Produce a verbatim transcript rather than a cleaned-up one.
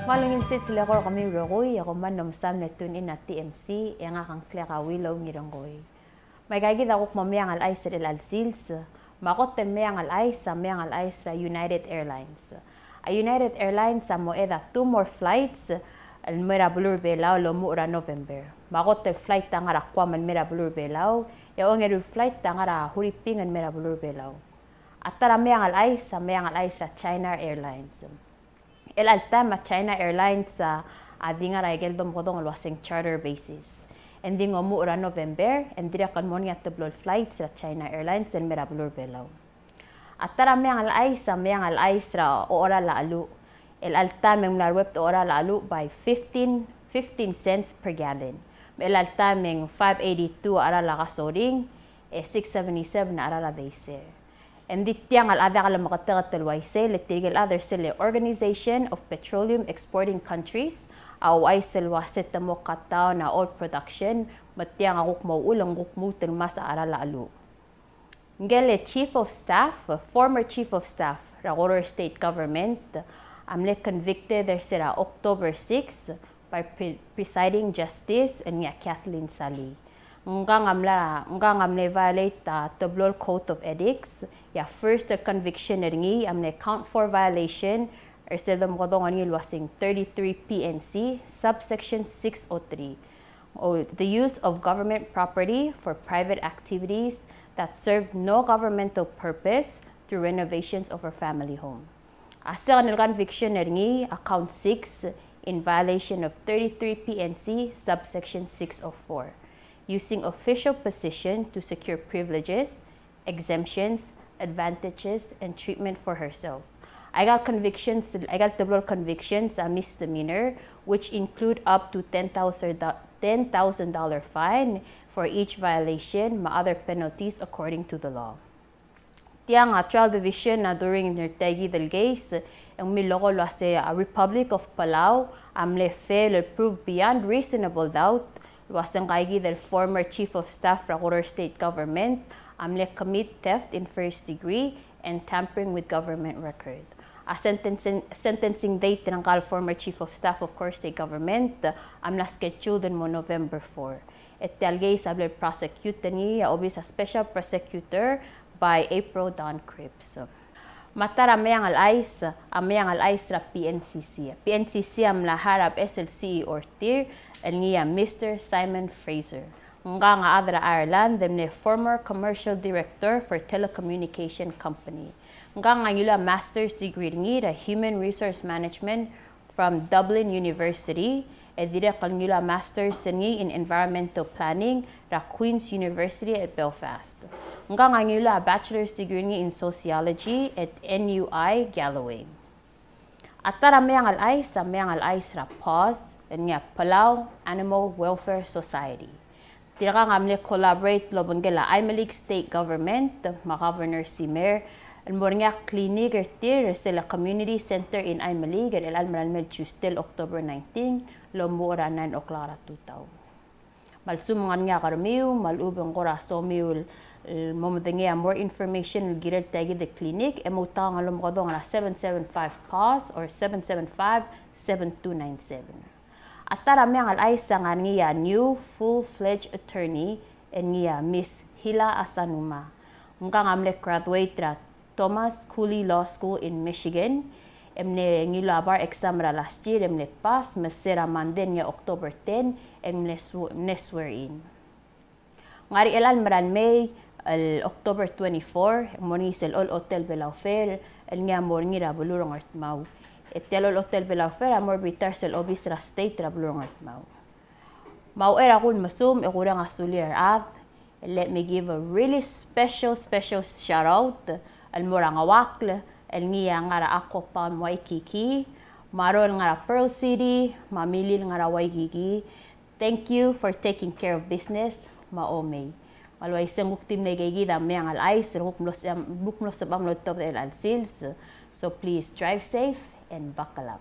Me a ungil sils el eko er kemiu el rokui, e kom mla mesa el tune in er a T M C, e ngak a ngklek a Willow Ngirengkoi. Me aika kid a kuk mo meang el chais er chelecha el sils, me a kot el meang el chais a meang el chais er a United Airlines. A United Airlines a mo add a two more flights el mo er a beluu er a Belau el omuchel er a November. Me a kot el flight a ngar er a Guam el mo er a beluu er a Belau, e ongeru el flight a ngar er a Huriping el mo er a beluu er a Belau. A ta er a meang el chais a meang el chais er a China Airlines. Chelecha el taem a China Airlines a, a di ngar er a ikel domekedong el uaseng charter basis. E ng di ng omuchel er a November, e ng dirrek el mo er ngii a teblo el flights er a China Airlines el mo er a beluu er a Belau. A ta er a meang el chais a meang el chais er a ocheral a cheluch. Chelecha el taem e ng mla ruebet ocheral a cheluch by fifteen, fifteen cents per gallon. Me chelecha el taem e ng five eighty-two a cheral a kasoring, e six seventy-seven a cheral a diesel. E ng di tiang a chad a klemeketeket el uaisei, le tirke el chad er sel Organization of Petroleum Exporting Countries a ouchais el uase te mo cut down a oil production, me tiang a kuk mo uchul e ng kuk lmuut el ngmasech a cheral a cheluch. Ngike el Chief of Staff, former Chief of Staff er a Koror State Government, a mle convicted er sel October six by pre-, presiding justice el ngii a Kathleen Salii. Ngkang a mla, ngkang a mle violate a teblo el code of ethics, e a first conviction er ngii a mle count four violation er sel domekedong er ngii el uaseng thirty-three P N C, subsection six oh three. Oh, the use of government property for private activities that serve no governmental purpose through renovations of her family home. A second el conviction er ngii a count six in violation of thirty-three P N C subsection six oh four, using official position to secure privileges, exemptions, advantages, and treatment for herself. Aika el convictions, aika el teblo el convictions a misdemeanor, which include up to ten thousand, ten thousand dollar fine for each violation, me a other penalties according to the law. Tiang a trial division a during er tia kid el case, e ng milekoi el uase a Republic of Palau a mle fail el prove beyond reasonable doubt el uase ngka kid el former chief of staff er a Koror State Government a mle commit theft in first degree and tampering with government record. A sentencing, sentencing date er ngka el former chief of staff of Koror State Government a mla scheduled el mo November four. E tia el case a bla le prosecute er ngii a obis a special prosecutor by April Don Cripps. Me a ta er a meang el chais, a meang el chais er a P N C C. P N C C a mla hire a beches el C E O er tir, el ngii a Mister Simon Fraser. Ngkang a chad er a Ireland, e mle former commercial director for telecommunication company. Ngkang a ngiluu a master's degree er ngii er a human resource management from Dublin University, e dirrek el ngiluu a master's er ngii in environmental planning er a Queen's University at Belfast. Ngkang a ngiluu a bachelor's degree er ngii in sociology at N U I Galway. A ta er a meang el chais, a meang el chais er a PAWS, el ngii a Palau Animal Welfare Society. Tirkang a mle collaborate el obengkel a Imeliik State Government me a Governor Simer el mo er ngii a clinic er tir er sel Community Center in Imeliik er chelecha el mera el mei el Tuesday el October nineteen el omuchel er a nine o'clock er a tutau. Me a lsekum ng ngar er ngii a kermiu me a lechub e ng kora somiu el mo medengei a more information el kirel tia kid el clinic, e moutekangel el omekedong er a seven seven five PAWS or seven seven five, seven two nine seven. A ta er a meang el chais a ngar er ngii a new full-fledged attorney, el ngii a Miss Hila Asanuma. Ngkang a mle graduate er a Thomas Cooley Law School in Michigan, e mle ngiluu a bar exam er a last year, e mle pass, me se er a Monday el ngii a October ten, e mle sw-, mle swear in. Ngar er chelecha el mera el mei el October twenty-four, e ng mo er ngii sel Old Hotel Belau Fair, el ngii a mo er ngii er a beluu er a Ngardmau. E tia el Old Hotel Belau Fair a mo er a bita er sel obis er a state er a beluu er a Ngardmau. Me a uchei er a kulmesumech e kureng a sulir a rechad, let me give a really special, special shout out el mo er a Ngeuakl, el ngii a ngar er a Aqua Palm Waikiki, me a Rol ngar er a Pearl City, me a Milil ngar er a Waikiki, thank you for taking care of business, me a omei. Me a le uaisei e ng kuk di mle ikei kid a meang el chais, e kuk mlo se-, kuk mlo sebecham el oltobed er chelecha el sils. So please drive safe and buckle up.